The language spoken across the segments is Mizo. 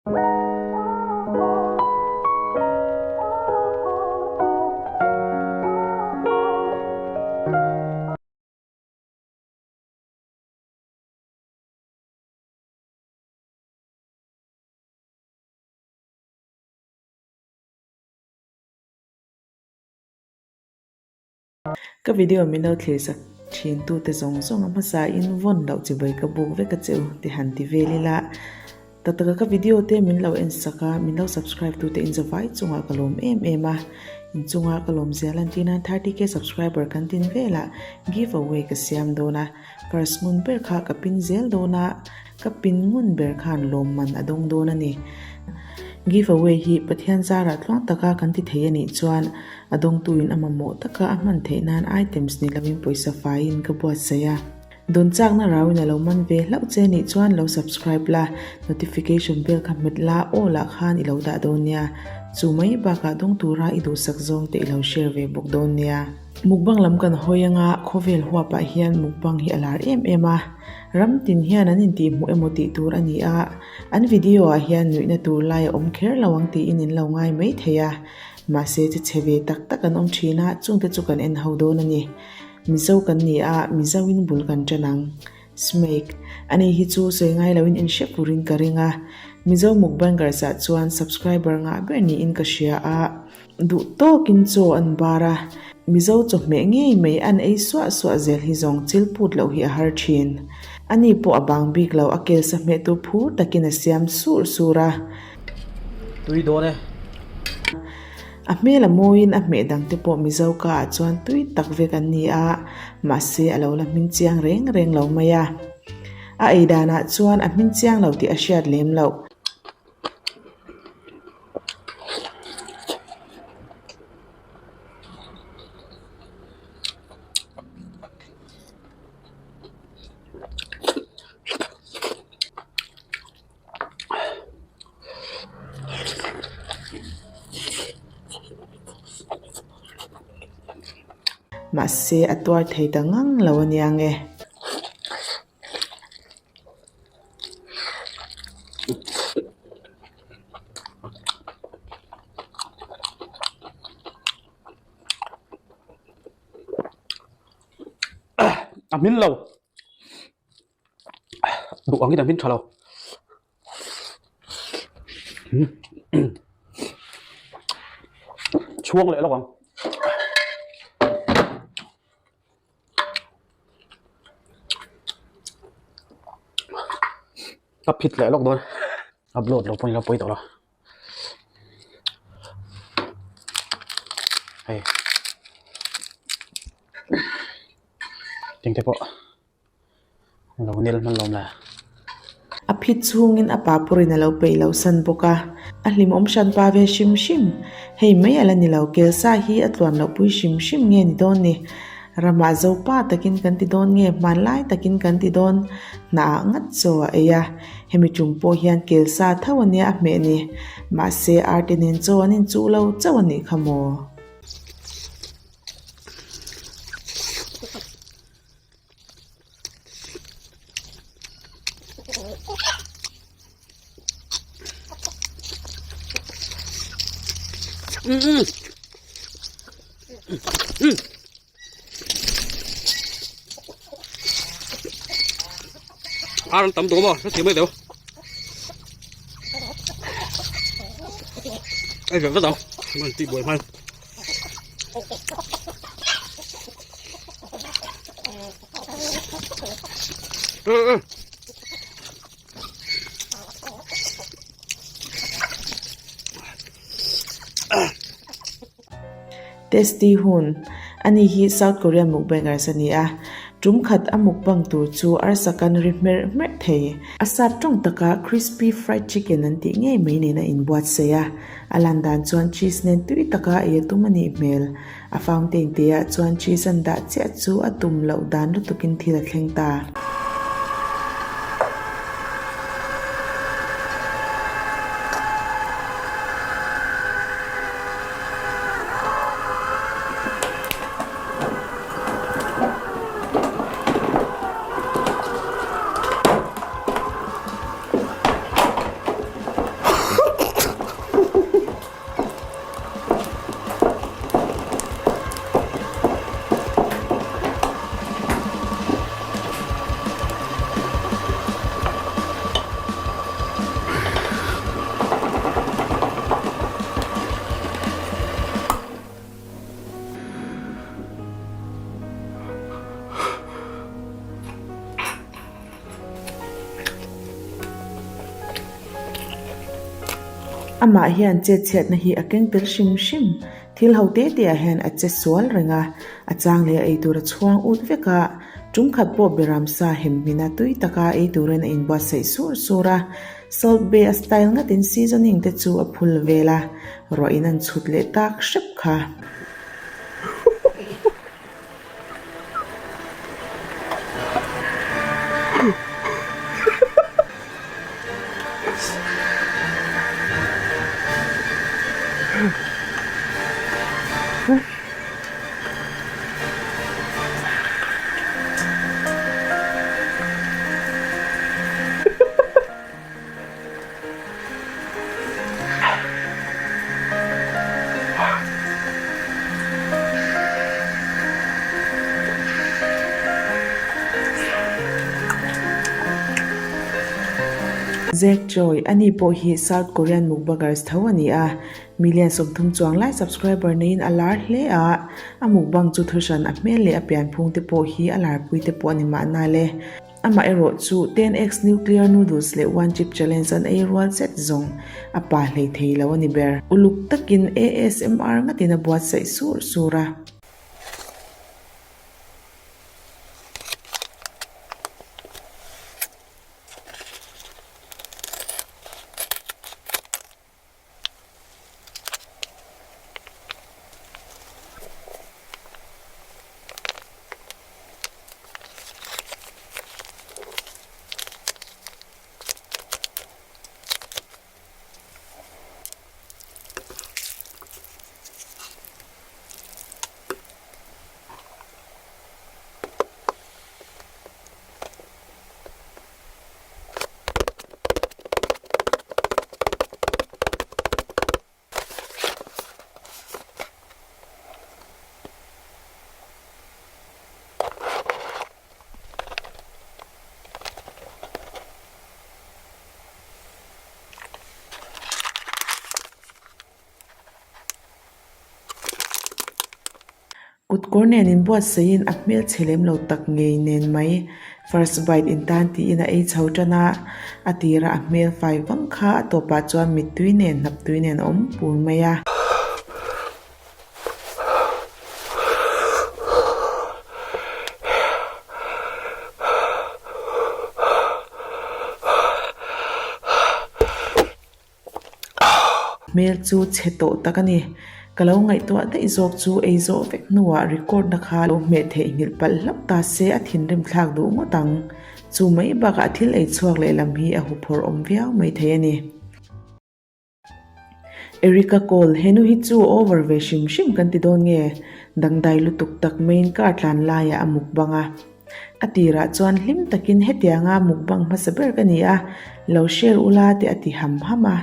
Ka video min lo thlir sak thin tute zawng zawng a hmasa in vawn loh chibai ka buk vek a che u ti han ti vel ila. Tak taka ka video te min lo en sak a, min lo subscribe tute in zavai chungah ka lawm em em a. In chunga ka lawm zia lantir nan 30k subscriber kan tin velah give away ka siam dawn a. First ngun ber kha ka pin zel dawn a, ka pin ngun ber khan lawmman a dawng dawn a ni. Give away hi Pathian zarah tluang taka kan ti thei a nih chuan a dawngtuin a mamawh taka a hman theih nan items ni lovin pawisa faiin ka buatsaih a. Dawn chakna rauin a lo man ve hlauh che nih chuan lo subscribe la, notification bell kha hmet la aw lah khan i lo dah dawn nia. Chu mai bakah dawng tura i duhsak zawng te i lo share ve bawk dawn nia. Mukbang lam kan hawi anga khawvel huapah hian mukbang hi a lar em em a, ram tin hian an intihhmuh emaw tih tur a ni a, an video ah hian nuihna tur lai a awm kher lo ang tiin in lo ngai mai thei a, mahse che chhe ve tak tak an awm thin a, chungte chu kan en ho dawn a ni. Mizo kan ni a, Mizo in bul kan tan ang. Smake, ani hi chu sawi ngai loin in hre furin ka ring a, Mizo mukbangers ah chuan subscriber ngah ber niin ka hria a, Duh tawkin chaw an bar a, Mizo chawhmeh ngei mai an ei suah suah zel hi zawng chil put loh hi a har thin. Ani pawh a bang bik lo, a kel sahmeh tur phur takin a siam sur sur a. Tui dawn e. A hmel a mawiin a hmeh dangte pawh Mizo ka ah chuan tui tak vek an ni a, mahse a lo la hming chiang reng reng lo mai a. A ei danah chuan a hming chiang lo tih a hriat lem loh. Mahse a tuar thei ta ngang lo a nia nge. A hmin lo duh angin a hmin tha lo chhuang leh lawk ang. Ka phit leh lawk dawn upload lo pawh ni lo pawi tawh lo hei engte pawh lo nel hman lo mla. A phit chhungin a pa pawrin a lo peih lo san bawk a, a hlimawm hran pa ve hrim hrim. Hei mai a la ni lo, Kelsa hi a tluan loh pui hrim hrim nge ni dawn ni? Ramah zopa takin kan ti dawn nge hmanlai takin kan ti dawn? Hnaah ngat chaw a ei a, hemi tum pawh hian Kelsa tho a nia a hmeh ni. Mahse, arte nen chaw an inchuh lo chauh a nih kha maw? Ar an tam duh maw hrethiam mai deuh ei ve vat ang an tih buai hman. Tasty hun, Ani hi South Korean mukbangers a ni a, tum khat a mukbang tur chu arsa kan ri hmerh hmerh thei. A sap tawng taka crispy fried chicken an tih ngei mai nen a inbuatsaih a, A lan dan chuan cheese nen tui taka ei a tum a nih hmel. A fountain te ah chuan cheese an dah chiah chu a tum loh dan lutukin thil a thleng ta. Amah hian chetchhiatna hi a keng tel hrim hrim. Thil ho te te ah hian a che sual reng a, a chang leh a eitur a chhuang ut vek a, tum khat pawh beram sa hem hmina tui taka ei turin a inbuatsaih sur sur a, Salt Bae a style ngatin seasoning te chu a phul vel a, ruah in an chhut leh tak hrep kha. Zack Choi, Ani pawh hi South Korean mukbangers tho a ni a, million 30 chuang lai subscriber neiin a lar hle a, a mukbang chu thuhran a hmel leh a pianphung te pawh hi a larpui te pawh a ni mahna le. Amah erawh chu ten X Nuclear Noodles leh One Chip Challenge an ei rual zet zawng a pa hlei thei lo a ni ber. Uluk takin ASMR ngatin a buatsaih sur sur a. Kutkawr nen inbuatsaihin a hmel chhe lem lo tak ngei nen mai. First bite in tan tiin a ei chho tan a, a tira a hmel fai vang kha a tawpah chuan mittui nen hnaptui nen a awm pur mai a. Hmel chu chhe tawh tak a ni. Ka lo ngaihtuah daih zawk chu ei zawh vek hnuah record na kha lo hmeh theih nghilh palh hlauh ta se a thinrim thlak duh ngawt ang. Chu mai bakah thil ei chhuak lehlam hi a huphawrh awm viau mai thei a ni. Erica Cole, Henu hi chu over ve hrim hrim kan ti dawn nge? Dangdai lutuk tak maiin car tlan laiah a mukbang a. A tirah chuan hlim takin hetianga mukbang hmasa ber ka ni a, lo share ula te a ti ham ham a,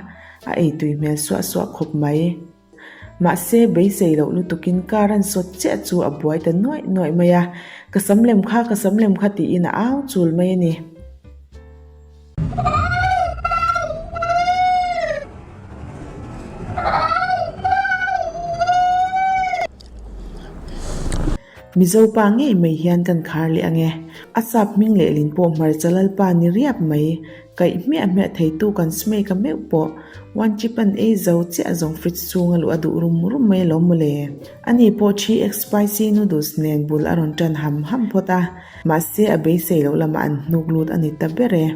a eitui hmel suah suah khawp mai. Mahse, beisei loh lutukin car an sawt chiah chu a buai ta nuaih nuaih mai a, ka sam lem kha, ka sam lem kha tiin a au chul mai a ni. Mizo pa ngei mai hian kan khar leh ange. A sap hming lehlin pawh hmarcha lalpa ni riap mai. Kaih hmiah hmiah theitu kan Smake a meuh pawh one chip an ei zo chiah zawng fridge chhunga luh a duh rum rum mai alawm mawle. Ani pawh 3X spicy noodles nen bul a rawn tan ham ham phawt a. Mahse a beisei loh lamah an hnuk lut a ni ta ber e.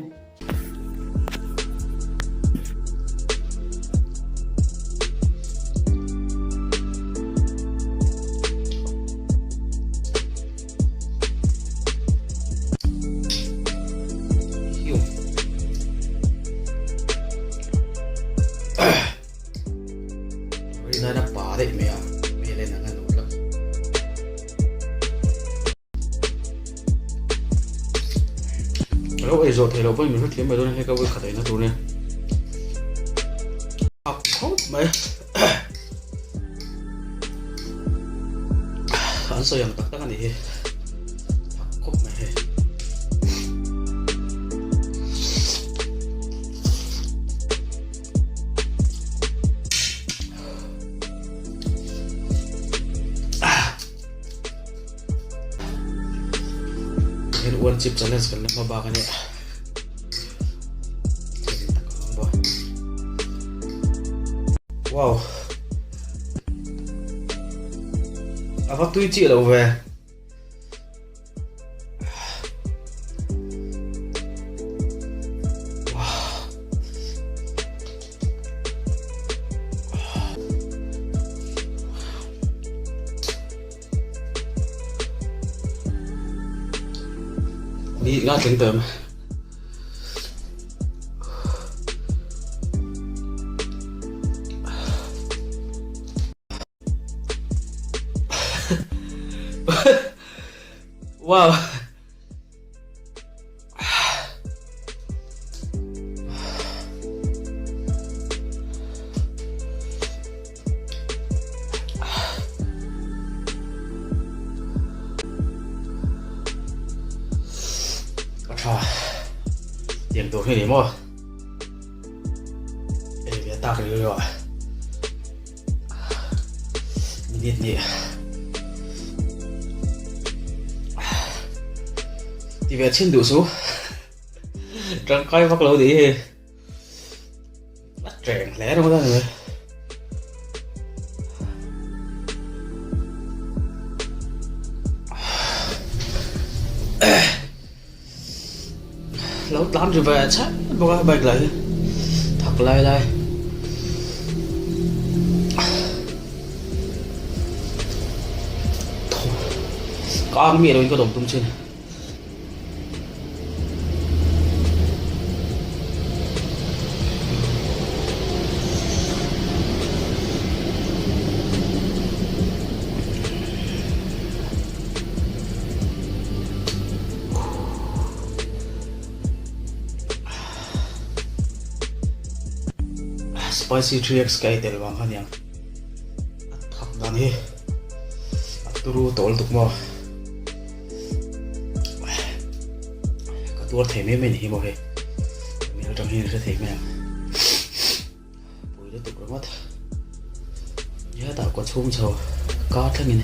Ka lo ei zawh thei lo pawhin min hrethiam mai dawn a hei ka vawi khat eina tur nia a khawp mai an sawi ang tak tak a nih hi a khawp mai hei. Hian one chip challenge kan la hma bak a nia. Wow. A va tui chiah lo ve. Ni nga thleng tawh em? Wow. A tha. Tiang tur hi ni maw? Ei ve tak riau a. Minute nih. Ti ve chhin duh su. Tangkai vak lo ni hi. A tleng hle ringawt a ni mai. Lo tlan ri ve chhat bawk a bike lah hi thak lai lai. Kang miah loin ka dawm tum chin. Spicy 3x ka ei tel vang kha aniang a thak dan hi a turu tawl tuk maw. Ka tuar thei mai mai ni hi maw hei hmel atang hian hre thei mai ang pui lutuk ringawt hetah kaw chhung chho kar thlengin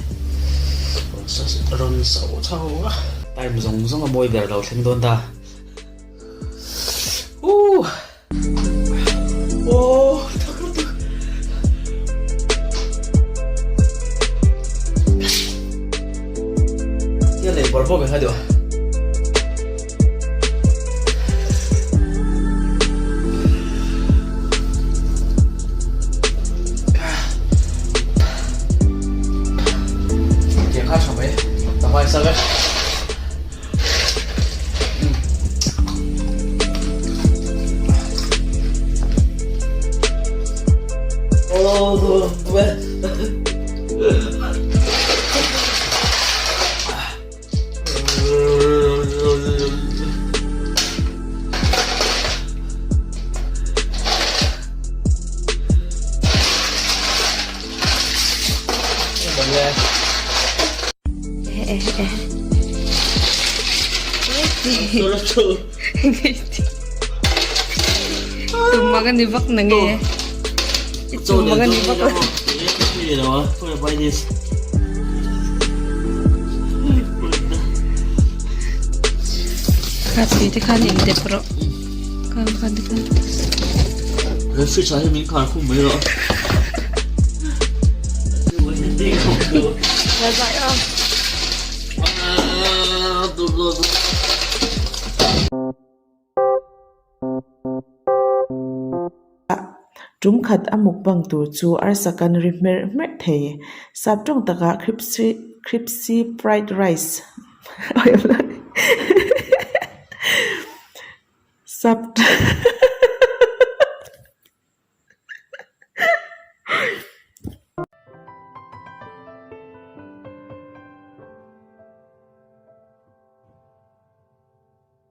rawn so chho a time zawng zawng a mawi ber lo thleng dawn ta uh. Tumang ani vak na nge. Tumang ani vak la. Kha tui te khan in dep rawh. Khan khan te khan. Fridge ah hian min khar khum mai rawh. Tum khat a mukbang tur chu arsa kan ri hmerh hmerh thei. Sap tawng takah crispy fried rice.